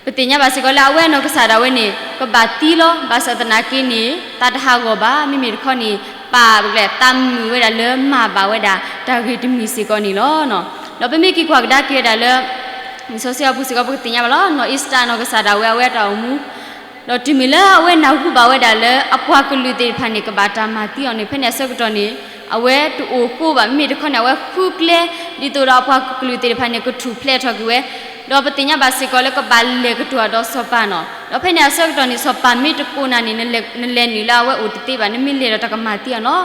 ပသ့ၣ်ညါဘၣ်စ့ၢ်ကီးလၢအဝဲအနီၢ်ကစၢ်ဒၣ်ဝဲန့ၣ် ကဘၣ်သံလီၤ. ဘၣ်ဆၣ်သနာ်က့န့ၣ် သးတဟးဂီၤဘၣ်, မ့မ့ၢ်တခီန့ၣ် ပာ်ပကျဲ သးမုာ်ဝဲဒၣ်လၢမၤဘၣ်ဝဲဒၣ်တၢ်ဂ့ၢ်တမံၤစ့ၢ်ကီးန့ၣ်လီၤ. ဒီးပမ့ၢ်က့ၤကွၢ်ကဒါက့ၤဝဲဒၣ်လၢ လံာ်စီဆှံအပူၤစ့ၢ်ကီး ပကသ့ၣ်ညါဘၣ်လီၤ. နီၢ်အ့ၤစတၢ်အနီၢ်ကစၢ်ဒၣ်ဝဲ အဝဲအတၢ်အိၣ်မူ ဒီးတုၤမ့ၢ်လၢအဝဲနၢ်ဟူဘၣ်ဝဲဒၣ်လၢအပှၤကလုာ်သ့ၣ်တဖၣ်န့ၣ် ကဘၣ်တၢ်မၤသံအီၤန့ၣ် ဖဲန့ၣ်အဆၢကတီၢ်န့ၣ် အဝဲတအိၣ်ဃိဘၣ်, မ့မ့ၢ်တခီန့ၣ် အဝဲဃုကျဲ ဒ်သိးဒီးအပှၤကလုာ်သ့ၣ်တဖၣ်န့ၣ် ကထူၣ်ဖျဲးထီၣ်က့ၤဝဲ, ဒီးပသ့ၣ်ညါဘၣ်စ့ၢ်ကီးလၢကဘၣ်လဲၤကတိၤဒီးစီၤပၤနီၤ. ဒီးဖဲန့ၣ်အဆၢကတီၢ်န့ၣ် စီၤပၤမ့ၢ်တကိးနၤန့ၣ် နလဲၤနုာ်လၢအဝဲအိၣ်တသ့ဘၣ်, နမ့ၢ်လဲၤဒီးတၢ်ကမၤသံအီၤနီၤ.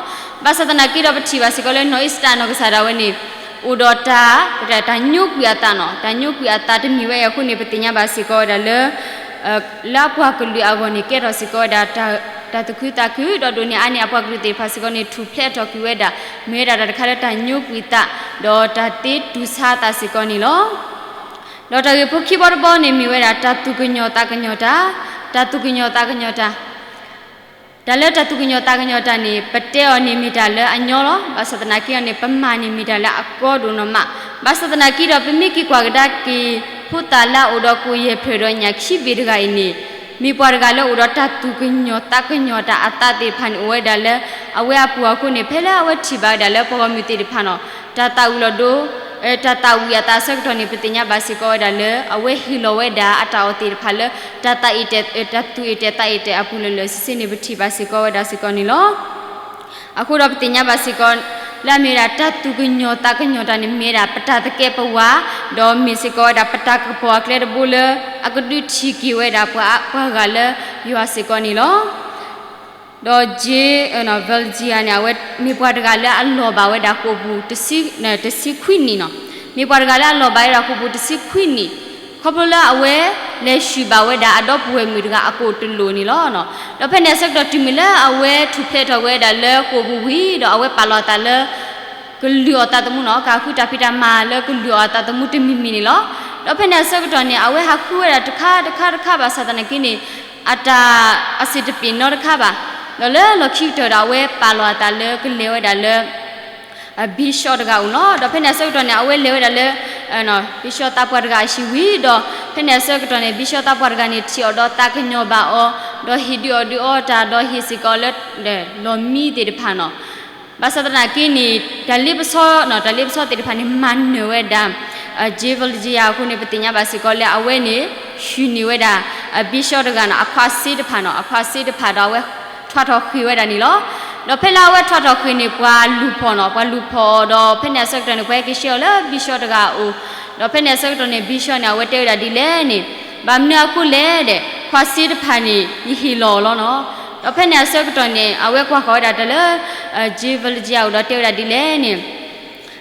ဘၣ်ဆၣ်သနာ်က့ဒီး ပထံၣ်ဘၣ်စ့ၢ်ကီးလၢနီၢ်အ့ၤစတၢ်အနီၢ်ကစၢ်ဒၣ်ဝဲန့ၣ် အိၣ်ဒီးတၢ် တၢ်ညိကွံာ်အသးနီၤ, တၢ်ညိကွံာ်အသးတမံၤဝဲအံၤအဃိန့ၣ် ပသ့ၣ်ညါဘၣ်စ့ၢ်ကီးဝဲဒၣ်လၢ လၢအပှၤကလုာ်အဂီၢ်န့ၣ် ကဲထီၣ်စ့ၢ်ကီးဝဲဒၣ် တၢ်သူၣ်ခုသးခု, ဒီးဒိၣ်န့ၢ်အါန့ၢ် အပှၤကလုာ်သ့ၣ်တဖၣ်စ့ၢ်ကီးန့ၣ် ထူၣ်ဖျဲးထီၣ်ကွံာ်ဝဲဒၣ်, မ့ၢ်ဝဲဒၣ်တၢ်တခါလၢတၢ်ညိကွံာ်သး ဒီးတၢ်သ့တူၢ်ဆါအသးစ့ၢ်ကီးန့ၣ်လီၤ. ဒီးတၢ်ဂ့ၢ်ဖိခံဘီတဘီန့ၣ် မ့ၢ်ဝဲဒၣ် တၢ်သူၣ်ကညီၤသးကညီၤတၢ်, တၢ်သူၣ်ကညီၤသးကညီၤတၢ် တၢ်လၢတၢ်သူၣ်ကညီၤသးကညီၤတၢ်န့ၣ် ပတဲအီၤန့ၣ်မ့ၢ်တၢ်လၢအညီလီၤ. ဘၣ်ဆၣ်သနာ်က့အီၤန့ၣ် ပမၤန့ၣ်မ့ၢ်တၢ်လၢအကီဒိၣ်နီၢ်မး. ဘၣ်ဆၣ်သနာ်က့ဒီး ပမ့ၢ်က့ၤကွၢ်ကဒါက့ၤ ဖိသၣ်လၢအအိၣ်ဒီးကိၣ်ယဲၢ်ဖျၢၣ်ဒီးညၣ်ခံဘ့ၣ်တဂၤအံၤန့ၣ် မ့ၢ်ပှၤတဂၤလၢအိၣ်ဒီးတၢ်သူၣ်ကညီၤသးကညီၤတၢ်အသးသ့ၣ်တဖၣ်န့ၣ် အိၣ်ဝဲဒၣ်လၢအဝဲအပူၤအဃိန့ၣ် ဖဲလၢအဝဲထံၣ်ဘၣ်ဝဲဒၣ်လၢပှၤဂီၢ်မုၢ်သ့ၣ်တဖၣ်နီၤ တၢ်သးဝံၣ်လီၤဒိ တၢ်သးဝံၣ်အသးအဆၢကတီၢ်န့ၣ် ပသ့ၣ်ညါဘၣ်စ့ၢ်ကီးဝဲဒၣ်လၢ အဝဲဟ့ၣ်လီၤဝဲဒၣ်အတၢ်အီၣ်သ့ၣ်တဖၣ်လၢ တၢ်သးအ့ၣ်တဲာ် တၢ်သူၣ်အ့ၣ်တဲာ်သးအ့ၣ်တဲာ်အပူၤလၢာ်လၢာ်ဆ့ဆ့န့ၣ် ပထံၣ်ဘၣ်စ့ၢ်ကီးဝဲဒၣ်စ့ၢ်ကီးန့ၣ်လီၤ. အဃိဒီးပသ့ၣ်ညါဘၣ်စ့ၢ်ကီး လၢအမ့ၢ်ဝဲဒၣ်တၢ်သူၣ်ကညီၤသးကညီၤတၢ်န့ၣ် မ့ၢ်ဝဲဒၣ်ပတၢ်သကဲးပဝး, ဒီးမ့ၢ်စ့ၢ်ကီးဝဲဒၣ်ပတၢ်ကပီၤအကျဲတဘိလၢ အကဒုးထံၣ်က့ၤဝဲဒၣ်ပှၤ ပှၤဂၤလၢယွၤစ့ၢ်ကီးန့ၣ်လီၤ. ဒီး Jay Valjean န့ၣ် အဝဲမ့ၢ်ပှၤတဂၤလၢအလီၤဘၣ်ဝဲဒၣ်ဃိာ်ပူၤ တဆံခွံနံၣ်နီၤ, မ့ၢ်ပှၤတဂၤလၢအလီၤဘၣ်ဝဲဒၣ်ဃိာ်ပူၤတဆံခွံနံၣ်, ခီဖျိလၢအဝဲလဲၤဆူၣ်ဘၣ်ဝဲဒၣ်အဒီပုၢ်ဝဲၢ်မုၣ်တဂၤအကိာ်တလိာ်န့ၣ်လီၤ. ဒီးဖဲန့ၣ်အဆၢကတီၢ်တုၤမ့ၢ်လၢအဝဲထူၣ်ဖျဲးထီၣ်ဝဲဒၣ်လၢဃိာ်ပူၤဝံၤ ဒီးအဝဲပာ်လီၤအသးလၢ ကလုၢ်အီၣ်သးသမူနီၤ, ကဃုတၢ်ဖံးတၢ်မၤလၢကလုၢ်အီၣ်အသးသမူတမံၤမံၤန့ၣ်လီၤ. ဒီးဖဲန့ၣ်အဆၢကတီၢ်န့ၣ် အဝဲဟးဃုဝဲဒၣ်တခါတခါတခါ ဘၣ်ဆၣ်သနာ်က့န့ၣ် အတၢ်အစ့ၣ်တပ့ၤနီတခါဘၣ်. ဒီးလၢလီၢ်ခံကတၢၢ်ဒီး အဝဲပာ်လီၤအသးလၢကလဲၤဝဲဒၣ်လၢ ဘံၣ်ၡီတဂၤအအိၣ်နီၤ. ဒီးဖဲန့ၣ်အဆၢကတီၢ်န့ၣ် အဝဲလဲၤဝဲဒၣ်လၢ ဘံၣ်ၡီသးပှၢ်တဂၤအဟံၣ်ဝံၤဒီး ဖဲန့ၣ်အဆၢကတီၢ်န့ၣ် ဘံၣ်ၡီသးပှၢ်တဂၤန့ၣ် ထံၣ်အီၤဒီးသးကညီၤဘၣ်အီၤ, ဒီးဟ့ၣ်ဒုးအီၣ်ဒုးအီတၢ် ဒီးဟ့ၣ်စ့ၢ်ကီးလၢ လီၢ်မံသ့ၣ်တဖၣ်နီၤ. ဘၣ်ဆၣ်သနာ်က့န့ၣ် တၢ်လ့ပစီနီၤ, တၢ်လ့ပစီသ့ၣ်တဖၣ်န့ၣ် မၤနၢၤဝဲဒၣ် Jay Valjean အဃိန့ၣ် ပသ့ၣ်ညါဘၣ်စ့ၢ်ကီးလၢအဝဲန့ၣ် ဟံးန့ၢ်ဝဲဒၣ် ဘံၣ်ၡီတဂၤနီၤ အခီၣ်စ့တဖၣ်နီၤ, အခီၣ်စ့တဖၣ်ဒီး အဝဲထွးထီၣ်ဃ့ၢ်ဝဲဒၣ်န့ၣ်လီၤ. ဒီးဖဲလၢအဝဲထွးထီၣ်ဃ့ၢ်န့ၣ် ပှၤလူၤဖီၣ်နီၤ, ပှၤလူၤဖီၣ်အီၤဒီး ဖဲန့ၣ်အဆၢကတီၢ်န့ၣ် ပှၤဟဲက့ၤဆှၢအီၤလၢဘံၣ်ၡီတဂၤအအိၣ်, ဒီးဖဲန့ၣ်အဆၢကတီၢ်န့ၣ် ဘံၣ်ၡီန့ၣ် အဝဲတဲဝဲဒၣ်ဒ်လဲၣ်န့ၣ်, ဘၣ်မနုၤအဃိလဲၣ်ဒီး ခီၣ်စ့တဖၣ်န့ၣ် ယဟ့ၣ်လီၤအီၤလီၤနီၤ. ဒီးဖဲန့ၣ်အဆၢကတီၢ်န့ၣ် အဝဲကွၢ်ဃီၤဝဲဒၣ်တၢ်လၢ Jay Valjean အအိၣ်ဒီးတဲဝဲဒၣ်ဒ်လဲၣ်န့ၣ်,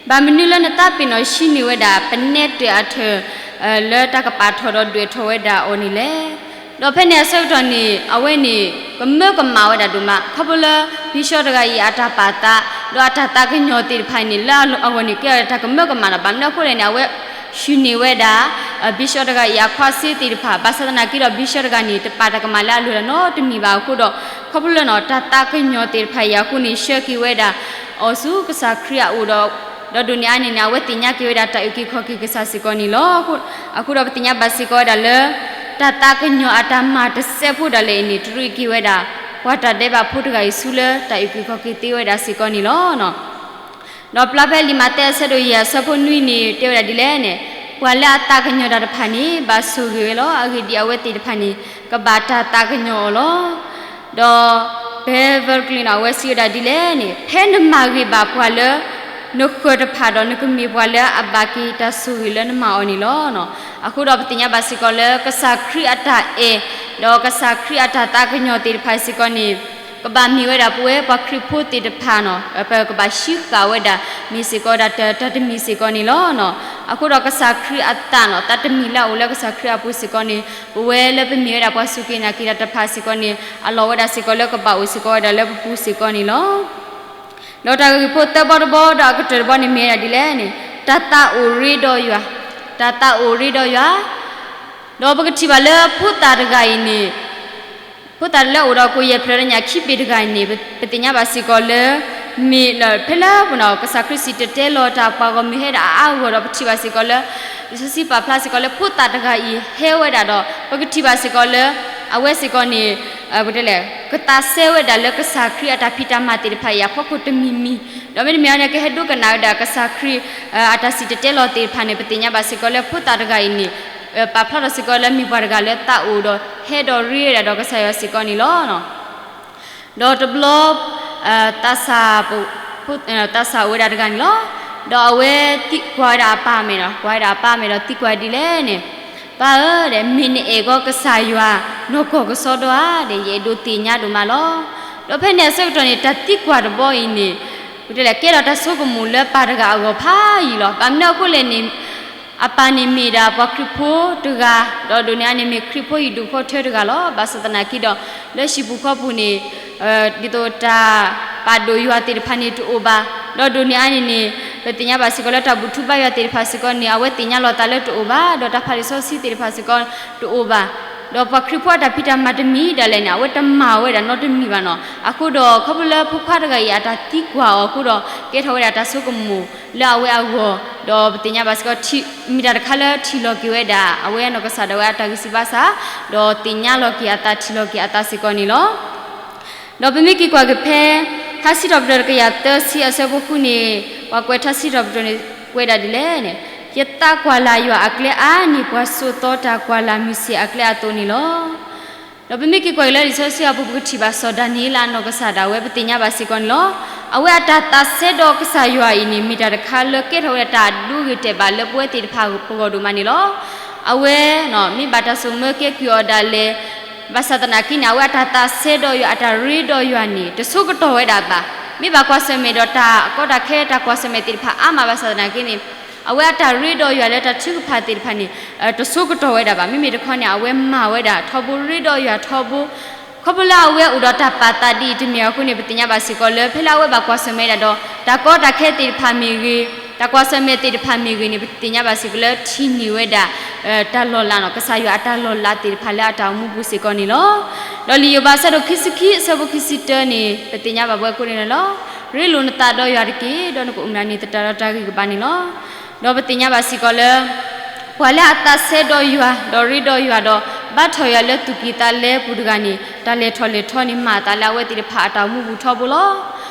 ဘၣ်မနုၤလၢနသးပ့ၤနီၣ်ဟံးန့ၢ်ဝဲဒၣ် ပနဲတၢၢ်အထၢၣ် လၢတၢ်ကပာ်ထီၣ်ဒီးဒွဲၣ်ထီၣ်ဝဲဒၣ်အီၤန့ၣ်လဲၣ်. ဒီးဖဲန့ၣ်အဆၢကတီၢ်န့ၣ် အဝဲန့ၣ် ကမၢကမၣ်ဝဲဒၣ်ဒိၣ်မး ခီဖျိလၢ ဘံၣ်ၡီတဂၤအံၤအတၢ်ပာ်သး ဒီးအတၢ်သးကညီၤသ့ၣ်တဖၣ်အံၤန့ၣ် လၢအဂီၢ်န့ၣ် ကဲထီၣ်တၢ်ကမၢကမၣ်ဒီး ဘၣ်မနုၤအဃိလဲၣ်န့ၣ် အဝဲ ဟံးန့ၢ်ဝဲဒၣ် ဘံၣ်ၡီတဂၤအံၤအခီၣ်စ့သ့ၣ်တဖၣ်, ဘၣ်ဆၣ်သနာ်က့ဒီး ဘံၣ်ၡီတဂၤန့ၣ် တပာ်တၢ်ကမၣ်လၢအလိၤဒၣ်နီတမံၤဘၣ်အဃိဒီး ခီဖျိလၢနီၤ တၢ်သးကညီၤသ့ၣ်တဖၣ်အံၤအဃိန့ၣ် ဆှၢက့ၤဝဲဒၣ်အီၤဆူကစၢ်ခရံာ်အအိၣ်ဒီး ဒီးဒိၣ်န့ၢ်အါန့ၢ်န့ၣ် အဝဲသ့ၣ်ညါက့ၤဝဲဒၣ်တၢ်အုၣ်က့ၤခီၣ်က့ၤကစၢ်စ့ၢ်ကီးန့ၣ်လီၤ. အဃိဒီးပသ့ၣ်ညါဘၣ်စ့ၢ်ကီးဝဲဒၣ်လၢ တၢ်သးကညီၤအတၢ်မၤတစဲးဖိဒၣ်လဲာ်အံၤန့ၣ် တရံးက့ၤဝဲဒၣ် ပှၤတၢ်ဒဲးဘးဖိတဂၤအံၤဆူလၢတၢ်အုၣ်က့ၤခီၣ်က့ၤသ့ဝဲဒၣ်စ့ၢ်ကီးန့ၣ်လီၤ. ဒီးပျၢ်ဖဲလံာ်မးသဲအဆၢဒိၣ်ယဲၢ်အဆၢဖိနွံန့ၣ် တဲဝဲဒၣ်ဒ်လဲၣ်န့ၣ်, ပှၤလၢအသးကညီၤတၢ်တဖၣ်န့ၣ် ဘၣ်ဆိၣ်ဂ့ၤဝဲလီၤ. အဂ့ၢ်ဒ်အံၤ အဝဲသ့ၣ်တဖၣ်န့ၣ် ကဘၣ်တၢ်သးကညီၤအီၤလီၤ. ဒီး Beverly န့ၣ် အဝဲစံးဝဲဒၣ်ဒ်လဲၣ်န့ၣ်, ဖဲနမၤဂ့ၤဘၣ်ပှၤလၢ နဃၢၤတဖၣ်ဒီး နကမ့ၢ်ပှၤလၢအဘၣ်က့ၤတၢ်ဆိၣ်ဂ့ၤလၢနမၤအီၤန့ၣ်လီၤ. အဃိဒီးပသ့ၣ်ညါဘၣ်စ့ၢ်ကီးလၢ ကစၢ်ခရံာ်အတၢ်အဲၣ် ဒီးကစၢ်ခရံာ်အတၢ်သးကညီၤသ့ၣ်တဖၣ်စ့ၢ်ကီးန့ၣ် ကဘၣ်မ့ၢ်ဝဲဒၣ်ပဝဲပှၤခရံာ်ဖိသ့ၣ်တဖၣ်န့ၣ် ပကဘၣ်ဟံးဃာ်ဝဲဒၣ် မ့ၢ်စ့ၢ်ကီးဝဲဒၣ်တၢ်တမံၤစ့ၢ်ကီးန့ၣ်လီၤ. အဃိဒီးကစၢ်ခရံာ်အသးန့ၣ် သးတမံၤလၢအအိၣ်လၢကစၢ်ခရံာ်အပူၤစ့ၢ်ကီးန့ၣ် ပဝဲလၢပမ့ၢ်ဝဲဒၣ်ပှၤစူၢ်က့ၤနာ်က့ၤတၢ်တဖၣ်စ့ၢ်ကီးန့ၣ် အလီၢ်ဝဲဒၣ်စ့ၢ်ကီးလၢကဘၣ်အိၣ်စ့ၢ်ကီးဝဲဒၣ်လၢပပူၤစ့ၢ်ကီးန့ၣ်လီၤ. ဒီးတၢ်ဂ့ၢ်ဖိသၢဘီတဘီဒီးအကတၢၢ်တဘီန့ၣ်မ့ၢ်ဝဲဒၣ်ဒ်လဲၣ်န့ၣ်, တၢ်သးအိၣ်ရ့ဒီးယွၤ, တၢ်သးအိၣ်ရ့ဒီးယွၤ, ဒီးပကထံၣ်ဘၣ်လၢဖိသၣ်တဂၤအံၤန့ၣ် ဖိသၣ်လၢအအိၣ်ဒီးကိၣ်ယဲၢ်ဖျၢၣ်ဒီးညၣ်ခံဘ့ၣ်တဂၤအံၤန့ၣ် ပသ့ၣ်ညါဘၣ်စ့ၢ်ကီးလၢ မ့ၢ်ဖဲလၢပကစၢ်ခရံာ်စံၣ်တဲၤတဲလီၤတၢ် ပှၤဂီၢ်မုၢ်ဟဲဒၣ်အါအါဂီၢ်ဂီၢ်ဒီး ပထံၣ်ဘၣ်စ့ၢ်ကီးလၢ လံာ်စီဆှံပာ်ဖျါစ့ၢ်ကီးလၢဖိသၣ်တဂၤအံၤဟဲဝဲဒၣ်ဒီး ပကထံၣ်ဘၣ်စ့ၢ်ကီးလၢ အဝဲစ့ၢ်ကီးန့ၣ် ပတဲလဲၣ် ကသးစဲဝဲဒၣ်လၢကစၢ်ခရံာ်အတၢ်ဖံးတၢ်မၤသ့ၣ်တဖၣ်အံၤ အဖီခိၣ်တမံၤမံၤ ဒီးမ့တမ့ၢ်အန့ၣ် ကဟဲဒိကနၣ်ဝဲဒၣ်ကစၢ်ခရံာ် အတၢ်စံၣ်တဲၤတဲလီၤသ့ၣ်တဖၣ်န့ၣ် ပသ့ၣ်ညါဘၣ်စ့ၢ်ကီးလၢဖိသၣ်တဂၤအံၤန့ၣ် ပာ်ဖျါထီၣ်စ့ၢ်ကီးလၢမ့ၢ်ပှၤတဂၤလၢသးအိၣ်ဒီး ဟဲဒီးရ့ဝဲဒၣ်ဒီးကစၢ်ယွၤစ့ၢ်ကီးန့ၣ်လီၤ. ဒီးတဘျီ သးစၢ်အိၣ်ဝဲဒၣ်တဂၤန့ၣ်လီၤ. ဒီးအဝဲသံကွၢ်ဝဲဒၣ်အပၢ်အမဲာ်ဒီး ကွၢ်ဝဲဒၣ်အပၢ်အမဲာ်ဒီးသံကွၢ်ဒ်လဲၣ်န့ၣ်, ပၢ်ဧၢ, မ့ၢ်နအဲၣ်ကီးကစၢ်ယွၤ နီၢ်ကီၢ်ကစီဒီဧါ, ယအဲၣ်ဒိးသ့ၣ်ညါဒိၣ်မးလီၤ. ဒီးဖဲန့ၣ်အဆၢကတီၢ်န့ၣ် တၢ်သံကွၢ်တဘီအံၤန့ၣ် ပတဲလဲၣ် ကဲထီၣ်တၢ်ဆိကမိၣ်လၢပၢ်တဂၤအဂီၢ်ဖးယံာ်လီၤ. ဘၣ်မနုၤအဃိလဲၣ်န့ၣ် အပၢ်န့ၣ်မ့ၢ်ဒၣ်ပှၤခရံာ်ဖိတဂၤ, ဒီးဒိၣ်န့ၢ်အါန့ၣ်မ့ၢ်ခရံာ်ဖိဟံၣ်ဒူၣ်ဖိထၢတဂၤလီၤ. ဘၣ်ဆၣ်သနာ်က့ဒီး လၢဟံၣ်ပူၤဃီပူၤန့ၣ် ဒ်သိးတၢ်ပာ်ဒိၣ်ယွၤသ့ၣ်တဖၣ်န့ၣ်တအိၣ်ဘၣ်. ဒီးဒိၣ်န့ၢ်အါန့ၣ်န့ၣ် ပသ့ၣ်ညါဘၣ်စ့ၢ်ကီးလၢတၢ်ဘူၣ်ထီၣ်ဘါယွၤသ့ၣ်တဖၣ်စ့ၢ်ကီးန့ၣ် အဝဲသ့ၣ်ညါလီၤသးလၢတအိၣ်ဘၣ်, ဒီးတၢ်ဖးလံာ်စီဆှံသ့ၣ်တဖၣ်စ့ၢ်ကီးတအိၣ်ဘၣ်. ဒီးပှၤခရံာ်ဖိအတၢ်ဖံးတၢ်မၤတမံၤဒၣ်လဲာ်န့ၣ် အဝဲတမၤဝဲဒၣ်နီတမံၤဘၣ်နီၤ. အဃိဒီး ခီဖျိလၢဖိခွါတဂၤအံၤအတၢ်သံကွၢ်အီၤအဃိဒီး ကဲထီၣ်ဝဲဒၣ်တၢ်ဆိကမိၣ်လၢအဝဲအဂီၢ်, ဒီးပသ့ၣ်ညါဘၣ်စ့ၢ်ကီး မ့ၢ်တၢ်တခါလၢထံၣ်လီၤက့ၤဝဲဒၣ် အဝဲအနီၢ်ကစၢ်ဒၣ်ဝဲအတၢ်ဂံၢ်စၢ်ဘါစၢ်, ဒီးသ့ၣ်ညါလီၤက့ၤအသး ထံၣ်လီၤက့ၤအသးစ့ၢ်ကီးန့ၣ်လီၤ. ဒီးပမ့ၢ်က့ၤကွၢ်က့ၤဖဲ ထါစံးထီၣ်ပတြၢၤတကယၤသၢဆံအဆၢဖိဃုန့ၣ်, ပှၤကွဲးထါစံးထီၣ်ပတြၢၤန့ၣ် ကွဲးဒၣ်ဒ်လဲၣ်န့ၣ်, ယသးကွၢ်လၢ်ယွၤအကျဲအါန့ၢ်ပှၤစိာ်သီတၢ်ကွၢ်လၢ်မုၢ်ဆ့ၣ်အကျဲအသိးန့ၣ်လီၤ. ဒီးပမ့ၢ်က့ၤကွၢ်က့ၤလၢလံာ်စီဆှံအပူၤ ပကထံၣ်ဘၣ်စီၤဒၤနံးယ့လးအနီၢ်ကစၢ်ဒၣ်ဝဲ ပသ့ၣ်ညါဘၣ်စ့ၢ်ကီးန့ၣ်လီၤ. အဝဲအတၢ်သးစဲဒီးကစၢ်ယွၤအံၤန့ၣ် မ့ၢ်တၢ်တခါလၢကဲထီၣ်ဝဲဒၣ်တၢ်အဒိဂ့ၤတဲာ်ဘၣ်လၢပဝဲသ့ၣ်တဖၣ်ပဂီၢ်ဒိၣ်မးန့ၣ်လီၤ. အဝဲ မ့ၢ်ဘၣ်တၢ်ဆိၣ်မၢကဲကုၢ်အီၤဒၣ်လဲာ် ဘၣ်ဆၣ်သနာ်က့န့ၣ် အဝဲအတၢ်သးစဲဒီးယွၤ အတၢ်ရ့ဒီးယွၤန့ၣ် တဆိကတီၢ်ဝဲဒၣ်ဘၣ်. မ့ၢ်ဘၣ်ကွၢ်ဆၢၣ်မဲာ်ဒီးတၢ်ကီတၢ်ခဲ တၢ်ကွၢ်ဆၢၣ်မဲာ်သ့ၣ်တဖၣ်အါမး ဘၣ်ဆၣ်သနာ်က့န့ၣ် အဝဲအတၢ်ရ့ဒီးယွၤလၢတၢ်ထုကဖၣ်သ့ၣ်တဖၣ်န့ၣ် တဆိကတီၢ်ဝဲဒၣ်ဘၣ်. မ့မ့ၢ်တခီန့ၣ် အဝဲမၤဝဲဒၣ်ထီဘိ ရ့ဒီးယွၤထီဘိ ခီဖျိလၢအဝဲအိၣ်ဒီးတၢ်ပာ်သးဒ်အံၤတမံၤအဃိန့ၣ် ပသ့ၣ်ညါဘၣ်စ့ၢ်ကီးလၢ ဖဲလၢအဝဲဘၣ်ကွၢ်ဆၢၣ်မဲာ်ဒၣ်ဒီး တၢ်ကီတၢ်ခဲသ့ၣ်တဖၣ်မ့ၢ်ဂ့ၤ, တၢ်ကွၢ်ဆၢၣ်မဲာ်သ့ၣ်တဖၣ်မ့ၢ်ဂ့ၤန့ၣ် ပသ့ၣ်ညါဘၣ်စ့ၢ်ကီးလၢထံၣ်န့ၢ်ဝဲဒၣ် တၢ်လီၤလးနီၤ, ကစၢ်ယွၤအတၢ်လီၤလးသ့ၣ်တဖၣ်လၢအတၢ်အိၣ်မူပူၤစ့ၢ်ကီးန့ၣ်လီၤ. ဒီးလံာ်ယိၤဘးအဆၢဒိၣ်ခံဆံခံအဆၢဖိခံဆံတၢန့ၣ် ပသ့ၣ်ညါဘၣ်ပဝဲကိးန့ၣ်လီၤ. ရ့လိာ်နသးဒီးယွၤတက့ၢ်, ဒီးနကအိၣ်မူဒၣ်န့ၣ်သတးဒီးတၢ်ဂံၢ်ကဘါန့ၣ်လီၤ. ဒီးပသ့ၣ်ညါဘၣ်စ့ၢ်ကီးလၢ ပှၤလၢအသးစဲဒီးယွၤ ဒီးရ့ဒီးယွၤဒီး ဘါထီၣ်ယွၤလၢသူၣ်ကံၢ်သးလဲပူၤတဂၤန့ၣ် တၢ်လဲၤထီၣ်လဲၤထီန့ၣ် မၤအသးလၢအဝဲသ့ၣ်တဖၣ်အတၢ်အိၣ်မူပူၤထီဘိလီၤ.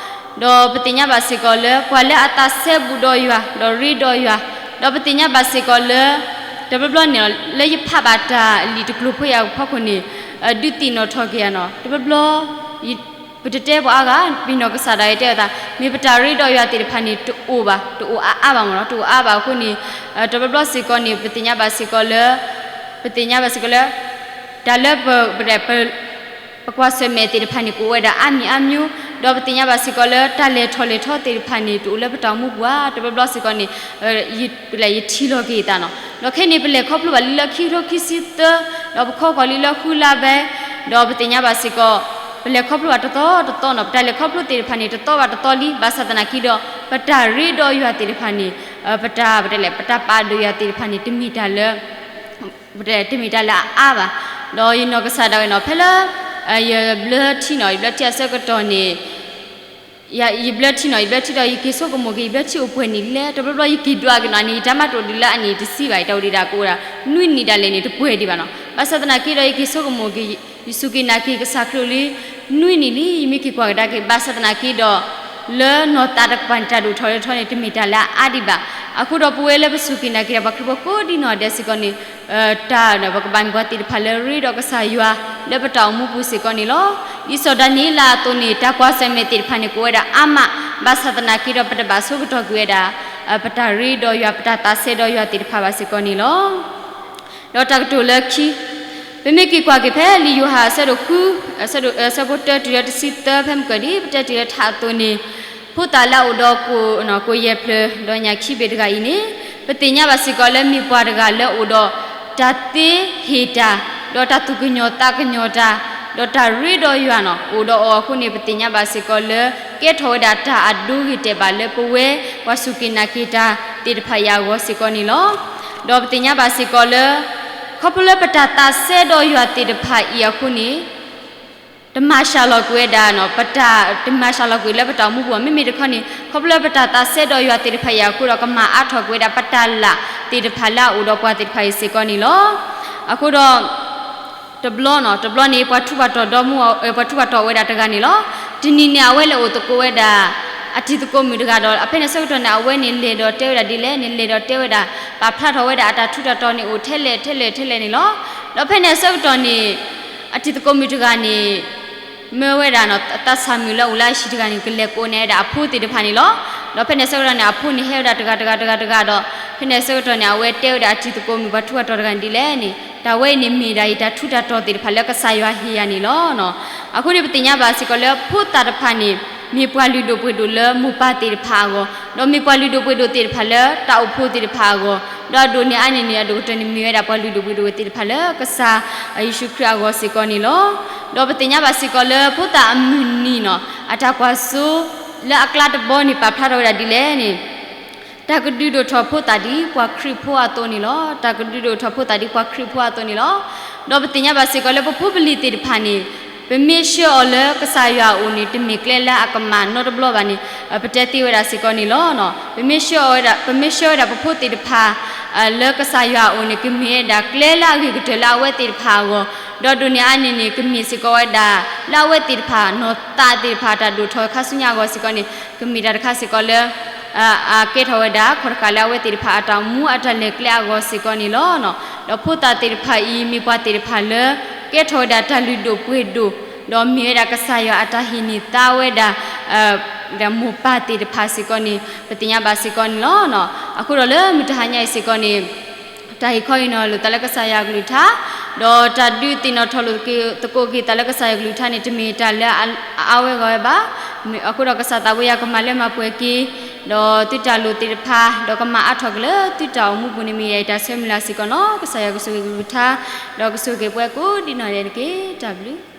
ဒီးပသ့ၣ်ညါဘၣ်စ့ၢ်ကီးလၢ ပှၤလၢအသးစဲဘူးဒီးယွၤ ဒီးရ့ဒီးယွၤ, ဒီးပသ့ၣ်ညါဘၣ်စ့ၢ်ကီးလၢ တဘျီဘျီန့ၣ် လၢယဖးဘၣ်တၢ်လံာ်တကျိၤဖိယၤအဖီခိၣ်န့ၣ် ဒုးသ့ၣ်နီၣ်ထီၣ်က့ၤယၤနီၤ. တဘျီဘျီ ပတတဲပှၤအါဂၤ ပနီၢ်ကစၢ်ဒၣ်ဝဲတဲအသး မ့ၢ်ပတၢ်ရ့ဒီးယွၤသ့ၣ်တဖၣ်န့ၣ် တအိၣ်ဘၣ်, တအိၣ်အါအါဘၣ်မ့ၢ်နီၤ, တအိၣ်အါဘၣ်အဃိန့ၣ် တဘျီဘျီစ့ၢ်ကီးန့ၣ် ပသ့ၣ်ညါဘၣ်စ့ၢ်ကီးလၢ ပသ့ၣ်ညါဘၣ်စ့ၢ်ကီးလၢ တၢ်လၢပ ပ ပကွၢ်ဆၢၣ်မဲာ်သ့ၣ်တဖၣ်န့ၣ် ကအိၣ်ဝဲဒၣ်အါမံၤအါမံၤ, ဒီးပသ့ၣ်ညါဘၣ်စ့ၢ်ကီးလၢ တၢ်လဲၤထီၣ်လဲၤထီသ့ၣ်တဖၣ်န့ၣ် တအိၣ်လၢပတၢ်အိၣ်မူပူၤဧါ, တဘျီဘျီစ့ၢ်ကီးန့ၣ် ယထံၣ်လီၤက့ၤယသးနီၤ. ဒီးခဲအံၤန့ၣ် ပလဲၤခီဖျိဘၣ်လံလၢခံကထိခံဆံသၢ, ဒီးပခီဃီၤလံလၢဃုလါဘဲ, ဒီးပသ့ၣ်ညါဘၣ်စ့ၢ်ကီး ပလဲၤခီဖျိဘၣ်တသီတသီနီၤ, ပတၢ်လဲၤခီဖျိသ့ၣ်တဖၣ်န့ၣ် တသီဘၣ်တသီလံ, ဘၣ်ဆၣ်သနာ်က့ဒီး ပတၢ်ရ့ဒီးယွၤသ့ၣ်တဖၣ်န့ၣ် ပတၢ် ပတဲလဲၣ် ပတၢ်ပာ်ဒိၣ်ယွၤသ့ၣ်တဖၣ်န့ၣ် တမ့ၢ်တၢ်လၢ ပတဲ တမ့ၢ်တၢ်လၢအအါဘၣ်. ဒီးယနီၢ်ကစၢ်ဒၣ်ဝဲနီၤ ဖဲလၢ ယဘျၢထံနီၤ ယဘျၢထံအဆၢကတီၢ်န့ၣ် ယဘျၢထံနီၤ ယဘျၢထံဒီး ယက့ၤဆိကမိၣ်က့ၤ ယဘျၢထံအိၣ်ပှဲၤနံၣ်လဲၣ်, တဘျီဘျီယက့ၤဒွးက့ၤနီၤန့ၣ် ယတၢ်မၤတအိၣ်ဒံးလၢအနံၣ်တဆံဘၣ်, ယတၢ်အိၣ်ဒံးဒၣ်ကအိၣ်ဒၣ် နွံနံၣ်ဒၣ်လဲာ်န့ၣ် တပှဲၤဒံးဘၣ်နီၤ. ဘၣ်ဆၣ်သနာ်က့ဒီး ယက့ၤဆိကမိၣ်က့ၤ ယစူၢ်က့ၤနာ်က့ၤကစၢ်ခရံာ်လံ နွံနံၣ်လံ ယမ့ၢ်က့ၤကွၢ်ကဒါက့ၤ ဘၣ်ဆၣ်သနာ်က့ဒီး လၢနီၢ်သးတကပၤန့ၣ် တၢ်ဒိၣ်ထီၣ်လဲၤထီၣ်န့ၣ် တမ့ၢ်တၢ်လၢအအါဒံးဘၣ်. အဃိဒီးပဝဲလၢပစူၢ်က့ၤနာ်က့ၤဒီး ပှၤခရံာ်ဖိကိးဒံနီၢ်ဒဲးစ့ၢ်ကီးန့ၣ် တၢ် ပကဘၣ်မ့ၢ်ပှၤသ့ၣ်တဖၣ်လၢရ့ဒီးကစၢ်ယွၤ လၢပတၢ်အိၣ်မူပူၤစ့ၢ်ကီးန့ၣ်လီၤ. ဒ်စီၤဒၤနံးယ့လးအသိးန့ၣ် တၢ်ကွၢ်ဆၢၣ်မဲာ်သ့ၣ်တဖၣ်န့ၣ် ကအိၣ်ဝဲဒၣ်အါမး, ဘၣ်ဆၣ်သနာ်က့ဒီး ပတဘၣ်ဆိကတီၢ်ကွံာ်ဝဲဒၣ် ပတၢ်ရ့ဒီးယွၤ ပတၢ်သးစဲဒီးယွၤသ့ၣ်တဖၣ်ဘၣ်စ့ၢ်ကီးန့ၣ်လီၤ. ဒီးတၢ်ကတိၤလၢခံ, ပမ့ၢ်က့ၤကွၢ်က့ၤဖဲလံာ်ယိၤဟၣ်အဆၢဒိၣ်ဃု အဆၢဒိၣ် အဆၢဖိတၢတုၤလၢတဆံသၢ ဖဲမုၢ်ကၢၢ်ဒ် ပတဲတုၤလၢထးအသိးန့ၣ်, ဖိသၣ်လၢအအိၣ်ဒီးကိၣ် ကိၣ်ယဲၢ်ဖျၢၣ် ဒီးညၣ်ခံဘ့ၣ်တဂၤအံၤန့ၣ်, ပသ့ၣ်ညါဘၣ်စ့ၢ်ကီးလၢမ့ၢ်ပှၤတဂၤလၢအအိၣ်ဒီး တၢ်သ့ဟ့ၣ်တၢ်, ဒီးတၢ်သူၣ်ကညီၤသးကညီၤတၢ်, ဒီးတၢ်ရ့ဒီးယွၤနီၤ အိၣ်ဒီးအီၤအဃိန့ၣ် ပသ့ၣ်ညါဘၣ်စ့ၢ်ကီးလၢ ကဲထီၣ်ဝဲဒၣ်တၢ်အဒိဂ့ၤတဲာ်ဘၣ်လၢပဝဲ ပှၤစူၢ်က့ၤနာ်က့ၤတၢ်သ့ၣ်တဖၣ်အံၤအဂီၢ်စ့ၢ်ကီးန့ၣ်လီၤ. ဒီးပသ့ၣ်ညါဘၣ်စ့ၢ်ကီးလၢ ခီဖျိလၢပတၢ်သးစဲဒီးယွၤသ့ၣ်တဖၣ်အံၤအဃိန့ၣ် တမၤစှၤလီၤကွံာ်ဝဲဒၣ် ပတၢ်, တမၤစှၤလီၤကွံာ်လၢပတၢ်အိၣ်မူပူၤ, မ့မ့ၢ်တခီန့ၣ် ခီဖျိလၢပတၢ်သးစဲဒီးယွၤသ့ၣ်တဖၣ်အံၤအဃိဒီး ကမၤအါထီၣ်ကွံာ်ဝဲဒၣ်ပတၢ်လၢ်သ့ၣ်တဖၣ်လၢအအိၣ်ဒီးပှၤသ့ၣ်တဖၣ်အံၤစ့ၢ်ကီးန့ၣ်လီၤ. အဃိဒီး တဘျီ, တဘျီန့ၣ် ပှၤထူးပှၤတီၤဒီမါ, ပှၤထူးပှၤတီၤဝဲဒၣ်တဂၤန့ၣ်လီၤ. တနံၤန့ၣ် အဝဲလဲၤအိၣ်သကိးဝဲဒၣ် အတံၤသကိးမုၣ်တဂၤဒီး ဖဲန့ၣ်အဆၢကတီၢ်န့ၣ် အဝဲန့ၣ်လဲၤဒီးတဲဝဲဒၣ်ဒ်လဲၣ်န့ၣ် လဲၤဒီးတဲဝဲဒၣ် ပာ်ဖျါထီၣ်ဝဲဒၣ်အတၢ်ထူးတၢ်တီၤန့ၣ်အိၣ်ထဲလဲၣ်ထဲလဲၣ်ထဲလဲၣ်န့ၣ်လီၤ. ဒီးဖဲန့ၣ်အဆၢကတီၢ်န့ၣ် အတံၤသကိးမုၣ်တဂၤန့ၣ် မၢဝဲဒၣ် သးစၢ်မုၣ်လၢအအိၣ်လၢအဟံၣ်တဂၤန့ၣ် ကလဲၤကိးန့ၢ်ဝဲဒၣ်အဖိသ့ၣ်တဖၣ်န့ၣ်လီၤ. ဒီးဖဲန့ၣ်အဆၢကတီၢ်န့ၣ် အဖိန့ၣ်ဟဲဝဲဒၣ်တဂၤတဂၤတဂၤတဂၤဒီး ဖဲန့ၣ်အဆၢကတီၢ်န့ၣ် အဝဲတဲဝဲဒၣ်အတံၤသကိးမုၣ်ပှၤထူးပှၤတီၤတဂၤန့ၣ်ဒ်လဲၣ်န့ၣ် တၢ်ဝဲအံၤန့ၣ်မ့ၢ်ဒၣ်ယတၢ်ထူးတၢ်တီၤသ့ၣ်တဖၣ်လၢကစၢ်ယွၤဟ့ၣ်ယၤန့ၣ်လီၤ. အဃိန့ၣ် ပသ့ၣ်ညါဘၣ်စ့ၢ်ကီးလၢဖိသၣ်တဖၣ်န့ၣ် မ့ၢ်ပှၤလုၢ်ဒိၣ်ပှ့ၤဒိၣ်လၢမိၢ်ပၢ်သ့ၣ်တဖၣ်အဂီၢ်, ဒီးမ့ၢ်ပှၤလုၢ်ဒိၣ်ပှ့ၤဒိၣ်သ့ၣ်တဖၣ်လၢတၢ်အိၣ်ဖှိၣ်သ့ၣ်တဖၣ်အဂီၢ်, ဒီးအဒိၣ်န့ၢ်အါန့ၢ်န့ၣ် အဒိၣ်ကတၢၢ်န့ၣ်မ့ၢ်ဝဲဒၣ်ပှၤလုၢ်ဒိၣ်ပှ့ၤဒိၣ်သ့ၣ်တဖၣ်လၢကစၢ်ယ့ၣ်ၡူးခရံာ်အဂီၢ်စ့ၢ်ကီးန့ၣ်လီၤ. ဒီးပသ့ၣ်ညါဘၣ်စ့ၢ်ကီးလၢဖိသၣ်အမုၢ်နံၤန့ၣ် အတၢ်ကွၢ်စိလၢအကျါတဘီန့ၣ် ပာ်ဖျါထီၣ်ဝဲဒၣ်ဒ်လဲၣ်န့ၣ် တၢ်ကဒုးဒိၣ်ထီၣ်ဖိသၣ်ဒ်ပှၤခရံာ်ဖိအသိးန့ၣ်လီၤ. တၢ်ကဒုးဒိၣ်ထီၣ်ဖိသၣ်ဒ်ပှၤခရံာ်ဖိအသိးန့ၣ်လီၤ. ဒီးပသ့ၣ်ညါဘၣ်စ့ၢ်ကီးလၢပဖိပလံၤသ့ၣ်တဖၣ်န့ၣ် ပမ့ၢ်ဆှၢအီၤလၢကစၢ်ယွၤအအိၣ်န့ၣ် တမ့ၢ်ကျဲလၢအကမၣ်နီတဘျီဘၣ်န့ၣ် ပတဲသ့ဝဲဒၣ်စ့ၢ်ကီးန့ၣ်လီၤ. ပမ့ၢ်ဆှၢဝဲဒၣ်, ပမ့ၢ်ဆှၢဝဲဒၣ်ပဖိသ့ၣ်တဖၣ် လၢကစၢ်ယွၤအအိၣ်န့ၣ် ကမ့ၢ်ဝဲဒၣ်ကျဲလၢအဂ့ၤကတၢၢ်လၢအဝဲသ့ၣ်တဖၣ်အဂီၢ်, ဒီးဒိၣ်န့ၢ်အါန့ၢ်န့ၣ် ကမ့ၢ်စ့ၢ်ကီးဝဲဒၣ် လၢအဝဲသ့ၣ်တဖၣ်နီၢ်သးသ့ၣ်တဖၣ်အတၢ်ဒိၣ်ထီၣ်ခါဆူညါအဂီၢ်စ့ၢ်ကီးန့ၣ် ကမ့ၢ်တၢ်တခါစ့ၢ်ကီးလၢ အကဲထီၣ်ဝဲဒၣ် ခီၣ်တဃာ်လၢအဝဲသ့ၣ်တဖၣ်အတၢ်အိၣ်မူအတၢ်လဲၤကျဲအဂီၢ်စ့ၢ်ကီးန့ၣ်လီၤ. ဒီးဖိသၣ်သ့ၣ်တဖၣ်အံၤ မ့ၢ်ပှၤသ့ၣ်တဖၣ်လၢ ကဲထီၣ်ဝဲဒၣ်တၢ်လုၢ်ဒိၣ်ပှ့ၤဒိၣ်, ဒီးမ့ၢ်ဝဲဒၣ်ကစၢ်ယွၤအတၢ်ဟ့ၣ်န့ၢ်သါဝဲဒၣ် ဒီးမိၢ်ပၢ်သ့ၣ်တဖၣ်စ့ၢ်ကီးန့ၣ် ပသ့ၣ်ညါဘၣ်စ့ၢ်ကီးန့ၣ်လီၤ. အဃိဒီးလၢမုၢ်တဟါညါအံၤစ့ၢ်ကီးန့ၣ် တၢ်ဟ့ၣ်ခီဟ့ၣ်နီၤလိာ်သးလၢကစၢ်ယွၤအကလုၢ်ကထါ, ဒီးတၢ်ဒုးသ့ၣ်နီၣ်ထီၣ်လိာ်သကိးက့ၤသးလၢကစၢ်ယွၤအကလုၢ်ကထါန့ၣ် တမ့ၢ်တၢ်လၢအအါဝဲဂီၢ်ဝဲဘၣ်. အဃိဒီးကစၢ်သးဝံၣ်အကမၤလၢမၤပှဲၤက့ၤ ဒီးသုတၢ်လိၣ်သ့ၣ်တဖၣ် ဒီးကမၤအါထီၣ်က့ၤလၢသုတၢ်အိၣ်မူပူၤန့ၣ် မ့ၢ်ယတၢ်ဆၢမုၢ်လၢ်စ့ၢ်ကီးန့ၣ်လီၤ. ကစၢ်ယွၤကဆိၣ်ဂ့ၤကလုၢ်ကထါ ဒီးကဆိၣ်ဂ့ၤပှၤကိးဒံနီၢ်ဒဲးတက့ၢ်. တၢ်ဘျုး